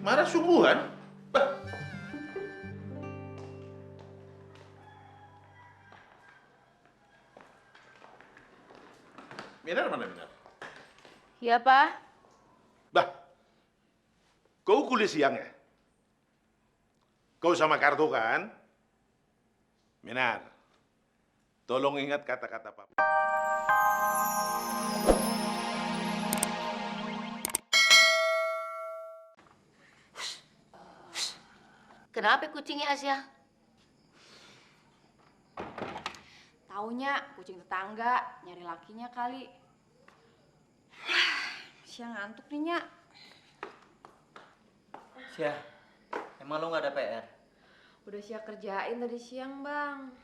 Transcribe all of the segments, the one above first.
Marah sungguhan? Bah. Minar mana Minar? Iya, Pak. Bah, kau kuliah siang ya? Kau sama Karto kan? Minar, tolong ingat kata-kata Papa. Kenapa kucingnya Asia? Taunya kucing tetangga nyari lakinya kali. Sia ngantuk nih, Nya. Sia, emang lo nggak ada PR? Udah Sia kerjain tadi siang, Bang.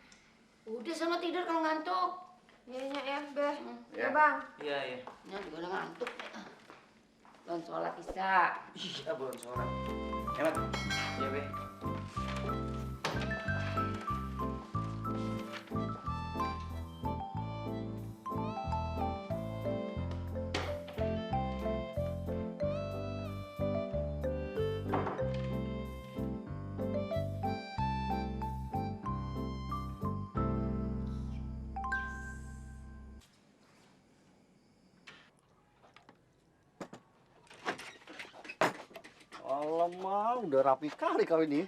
Udah sama tidur kalau ngantuk. Iya, Nya ya, Beh. Ya. Ya, Bang. Iya, iya. Nya juga udah ngantuk. Belum sholat Isya. Iya, belum sholat. Hemat. Iya, Be. Alamak, udah rapi kali kau ini.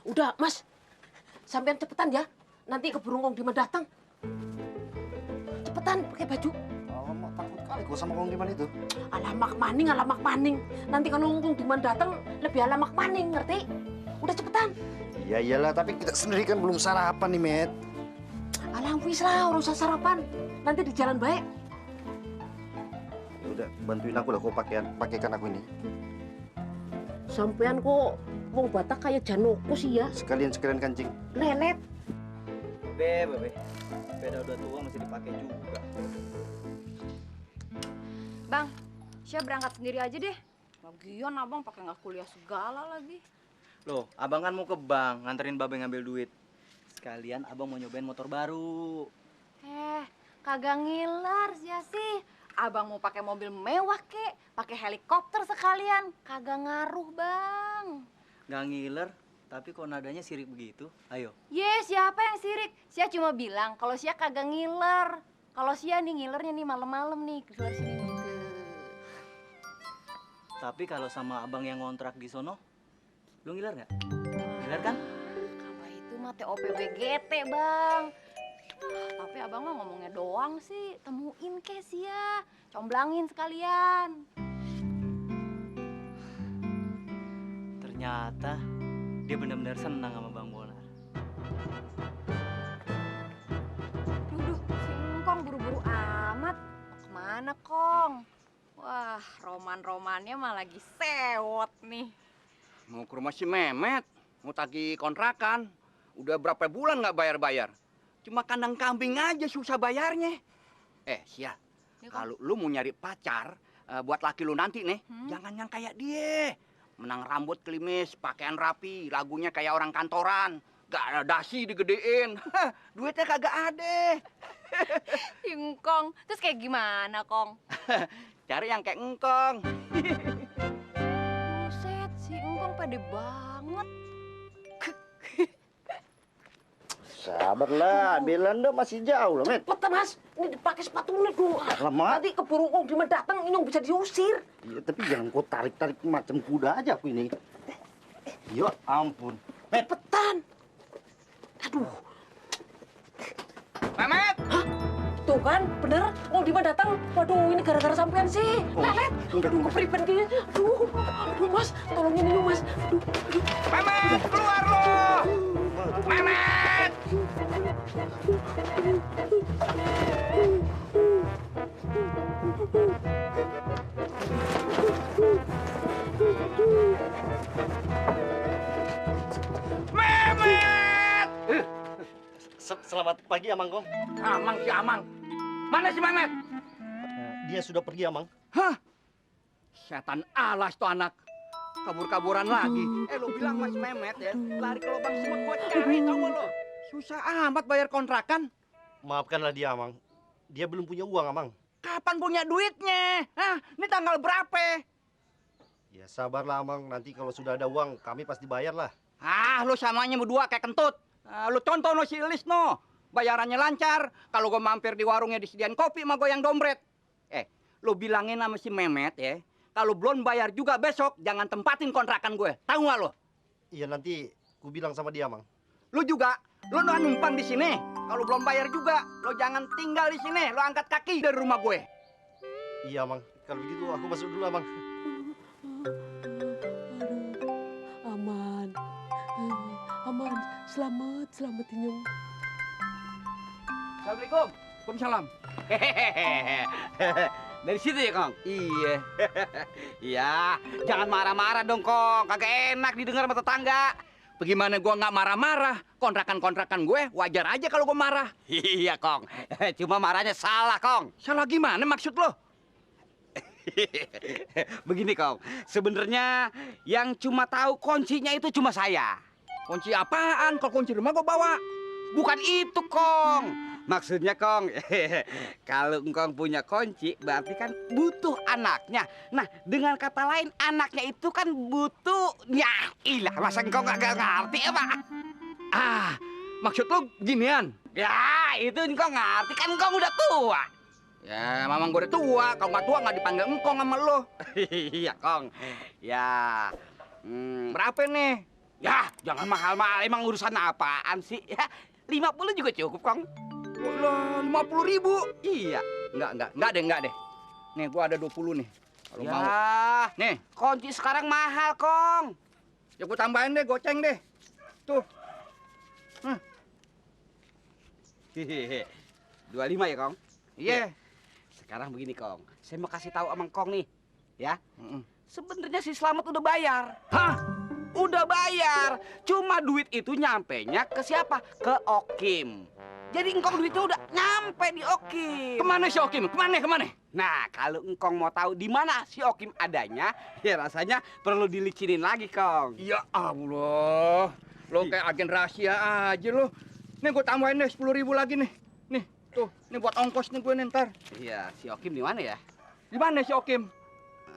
Udah, Mas. Sampean cepetan ya. Nanti keburu Kong Diman datang. Cepetan pakai baju. Alamak, takut kali kau sama Kong Diman itu. Alamak maning, alamak maning. Nanti kalau Kong Diman datang lebih alamak maning, ngerti? Udah cepetan. Iya iyalah, tapi kita sendiri kan belum sarapan nih, Met. Alah, wis lah, urusan sarapan. Nanti di jalan baik. Udah, bantuin aku lah kau pakaikan aku ini. Sampean kok wong Batak kayak Janoko sih ya. Sekalian kancing. Lelet. Be. Beda udah tua masih dipakai juga. Bang, Sia berangkat sendiri aja deh. Lagian abang pakai nggak kuliah segala lagi. Loh, abang kan mau ke bank nganterin babe ngambil duit. Sekalian abang mau nyobain motor baru. Kagak ngiler Sia sih. Abang mau pakai mobil mewah kek, pakai helikopter sekalian. Kagak ngaruh, Bang. Nggak ngiler, tapi kok nadanya sirik begitu? Ayo. Siapa yang sirik? Sia cuma bilang kalau Sia kagak ngiler. Kalau Sia nih ngilernya nih malam-malam nih keluar sini gitu. Tapi kalau sama abang yang ngontrak di sono, lu ngiler nggak? Ngiler kan? Kalau itu mah TOPBGT, Bang. Tapi abang mah ngomongnya doang sih. Temuin ke Sia, comblangin sekalian. Ternyata dia benar-benar senang sama Bang Bonar. Duh, si Engkong buru-buru amat. Mau kemana, Kong? Wah, roman-romannya mah lagi sewot nih. Mau ke rumah si Mehmet, mau tagih kontrakan. Udah berapa bulan nggak bayar-bayar. Cuma kandang kambing aja susah bayarnya. Sia, Ya, Kong. kalau lu mau nyari pacar buat laki lu nanti nih, jangan yang kayak dia. Menang rambut klimis, pakaian rapi, lagunya kayak orang kantoran. Gak ada dasi digedein. Duitnya kagak ada. Si Engkong, terus kayak gimana, Kong? Cari yang kayak engkong. Buset, si Engkong pede banget. Sabarlah, Belanda masih jauh loh, Met. Cepet, Mas. Ini dipakai sepatunya dulu. Alamak. Nanti keburu Kong Diman datang, ini bisa diusir. Iya, tapi jangan kau tarik-tarik macam kuda aja aku ini. Ya ampun. Met, Cepetan. Aduh. Mehmet! Tuh kan, bener. Kong Diman datang. Waduh, ini gara-gara sampean sih. Lelet. Aduh, kepriben gini. Aduh, Mas. Tolongin ini, Mas. Aduh. Mehmet, keluar lo! Mehmet! Mehmet! Selamat pagi, Amang Kong. Amang si Amang. Mana si Mehmet? Dia sudah pergi, Amang. Hah? Setan alas tuh anak. Kabur-kaburan lagi. Lo bilang Mas Mehmet ya, lari ke lubang semut buat cari, tau gak lo? Susah amat bayar kontrakan. Maafkanlah dia, Amang. Dia belum punya uang, Amang. Kapan punya duitnya? Hah? Ini tanggal berapa? Ya sabarlah Amang, nanti kalau sudah ada uang kami pasti bayar lah. Ah, lu samanya berdua kayak kentut. Lu contoh no si Ilis no. Bayarannya lancar. Kalau gua mampir di warungnya disediain kopi sama goyang dompet. Lu bilangin sama si Mehmet ya. Kalau belum bayar juga besok, jangan tempatin kontrakan gue. Tahu nggak lo? Iya nanti ku bilang sama dia Mang. Lu juga, lu numpang di sini. Kalau belum bayar juga, lo jangan tinggal di sini. Lo angkat kaki dari rumah gue. Iya Mang, kalau begitu aku masuk dulu Amang. Aduh, aman. Aman, selamat, selamat Inyong. Assalamualaikum. Waalaikumsalam. Dari situ ya, Kong? Iya. Iya, jangan marah-marah dong, Kong. Kagak enak didengar sama tetangga. Bagaimana gua nggak marah-marah? Kontrakan-kontrakan gue wajar aja kalau gua marah. Iya, Kong. Cuma marahnya salah, Kong. Salah gimana maksud lo? Begini, Kong. Sebenarnya yang cuma tahu kuncinya itu cuma saya. Kunci apaan? Kalau kunci rumah gua bawa. Bukan itu, Kong. Maksudnya, Kong, kalau Engkong punya kunci, berarti kan butuh anaknya. Nah, dengan kata lain, anaknya itu kan butuh... Ya, ilah, masa Engkong gak ngerti apa? Ah, maksud lo ginian? Ya, itu Engkong ngerti, kan Engkong udah tua. Ya, mamang gue udah tua, kalau nggak tua nggak dipanggil Engkong sama lo. Iya, Kong. Ya, berapa nih? Ya, jangan mahal-mahal, emang urusan apaan sih? Ya, 50 juga cukup, Kong. Lah, 50.000. Iya. Enggak deh. Nih, gua ada 20 nih. Kalau mau. Nih, kunci sekarang mahal, Kong. Ya gua tambahin deh, goceng deh. Tuh. 25 ya, Kong? Iya. Sekarang begini, Kong. Saya mau kasih tahu sama Kong nih, ya. Sebenarnya si Slamet udah bayar. Hah? Udah bayar. Cuma duit itu nyampenya ke siapa? Ke Okim. Jadi Engkong duitnya udah nyampe di Okim. Kemana si Okim? Kemana? Nah, kalau Engkong mau tahu di mana si Okim adanya, ya rasanya perlu dilicinin lagi, Kong. Ya Allah, lo kayak agen rahasia aja lo. Nih gue tambahin deh 10.000 lagi nih. Nih, tuh, nih buat ongkos nih gue ntar. Iya, si Okim di mana ya? Di mana si Okim?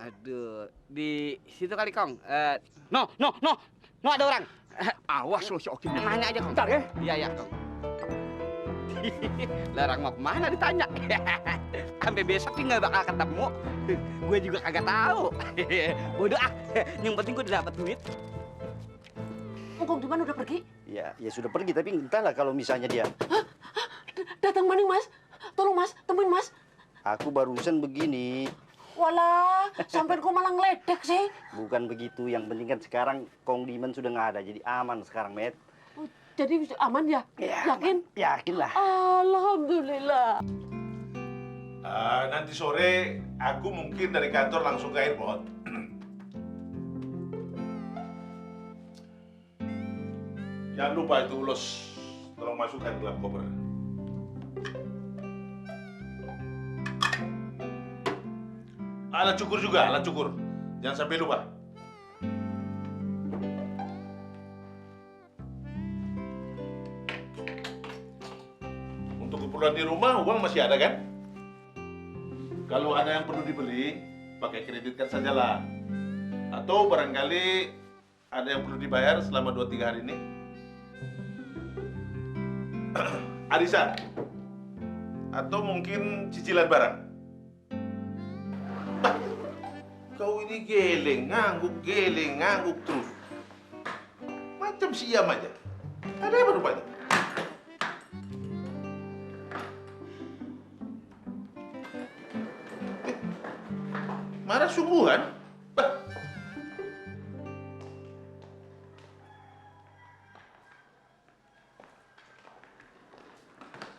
Aduh, di situ kali, Kong. No, ada orang. Awas lo si Okim. Nanya aja, Kong. Ntar ya? Iya, Kong. Larang mau kemana ditanya. Sampai besok nih nggak bakal ketemu. Gue juga kagak tahu. Bodoh ah. Yang penting gue udah dapat duit. Engkong di mana udah pergi? Ya sudah pergi tapi entahlah kalau misalnya dia. Hah? Datang maning Mas. Tolong Mas, temuin Mas. Aku barusan begini. Walah, sampai kok malah ngeledek sih. Bukan begitu, yang penting kan sekarang Kong Diman sudah nggak ada, jadi aman sekarang, Met. Jadi aman ya? Yakin? Yakin lah. Alhamdulillah. Nanti sore aku mungkin dari kantor langsung ke airport. Jangan lupa itu ulos, tolong masukkan dalam koper. Alat cukur juga, alat cukur. Jangan sampai lupa. Untuk keperluan di rumah, uang masih ada kan? Kalau ada yang perlu dibeli, pakai kreditkan sajalah. Atau barangkali ada yang perlu dibayar selama 2-3 hari ini. Arisan. Atau mungkin cicilan barang. Bah, kau ini geleng ngangguk terus. Macam siam aja. Ada apa rupanya? Marah sungguhan? Bah.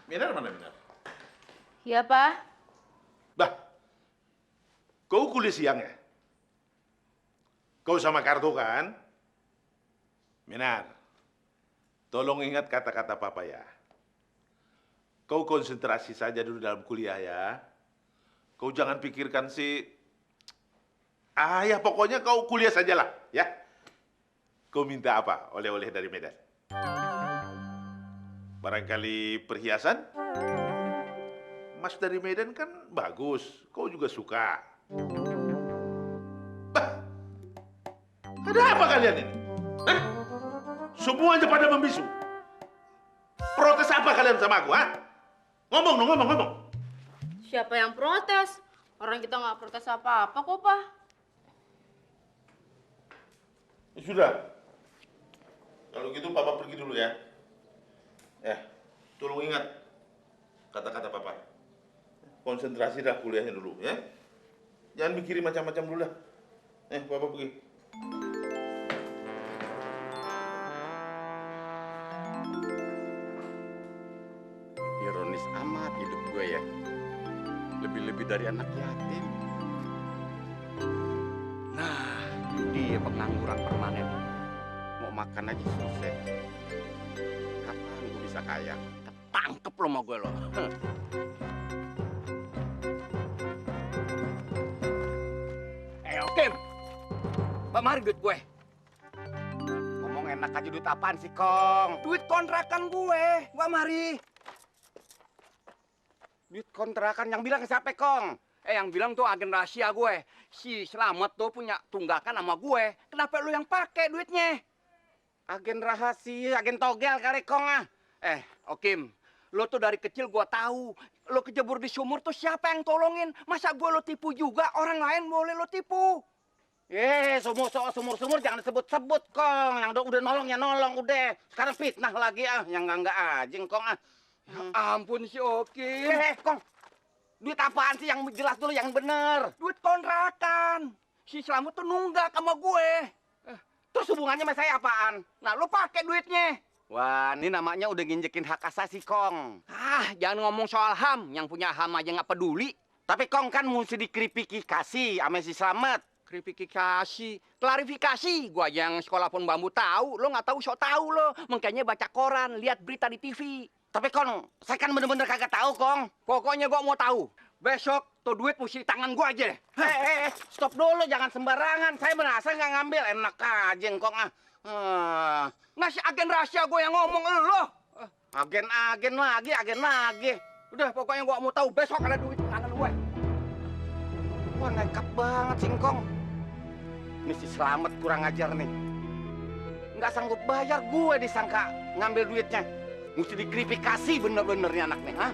Minar mana Minar? Iya, Pak. Bah, kau kuliah siang ya? Kau sama Kardo kan? Minar, tolong ingat kata-kata Papa ya. Kau konsentrasi saja dulu dalam kuliah ya. Kau jangan pikirkan si... ya pokoknya kau kuliah sajalah, ya. Kau minta apa oleh-oleh dari Medan? Barangkali perhiasan? Mas dari Medan kan bagus, kau juga suka. Bah, Ada apa kalian ini? Hah? Semuanya pada membisu. Protes apa kalian sama aku, ha? Ngomong dong, ngomong. Siapa yang protes? Orang kita nggak protes apa-apa kok, Pak. Ya sudah. Kalau gitu Papa pergi dulu ya. Tolong ingat kata-kata Papa. Konsentrasi dah kuliahnya dulu ya. Jangan mikirin macam-macam dulu dah. Papa pergi. Ironis amat hidup gue ya. Lebih-lebih dari anak yatim. Nah, dia pengangguran permanen. Mau makan aja susah. Kapan gue bisa kaya? Ketangkep lo sama gue lo. Oke. Mbak mari duit gue. Ngomong enak aja duit apaan sih, Kong? Duit kontrakan gue. Mbak mari. Duit kontrakan yang bilang siapa, Kong? Yang bilang tuh agen rahasia gue. Si Slamet tuh punya tunggakan sama gue. Kenapa lu yang pakai duitnya? Agen rahasia, agen togel kali, Kong ah. Okim, lo tuh dari kecil gue tahu. Lo kejebur di sumur tuh siapa yang tolongin? Masa gue lo tipu juga? Orang lain boleh lo tipu. Sumur jangan disebut-sebut, Kong. Yang udah nolong ya nolong, udah. Sekarang fitnah lagi ah, yang enggak ajing, Kong ah. Ya ampun si Okim. Kong. Duit apaan sih yang jelas dulu yang bener? Duit kontrakan. Si Slamet tuh nunggak sama gue. Terus hubungannya sama saya apaan? Nah, lo pakai duitnya. Wah, ini namanya udah nginjekin hak asasi, Kong. Jangan ngomong soal HAM. Yang punya HAM aja nggak peduli. Tapi Kong kan mesti dikeripiki kasih sama si Slamet. Klarifikasi. Gua aja yang sekolah pun bambu tahu. Lo nggak tahu, sok tahu lo. Makanya baca koran, lihat berita di TV. Tapi Kong, saya kan bener-bener kagak tahu, Kong. Pokoknya gua mau tahu. Besok tuh duit mesti di tangan gua aja deh. Stop dulu, jangan sembarangan. Saya merasa nggak ngambil, enak aja, Kong ah. Nah, si agen rahasia gua yang ngomong lo. Agen lagi. Udah, pokoknya gua mau tahu besok ada duit di tangan gue. Wah, nekat banget, Singkong. Ini si Slamet kurang ajar nih. Nggak sanggup bayar, gue disangka ngambil duitnya. Mesti diklarifikasi bener-bener nih anak nih, ha?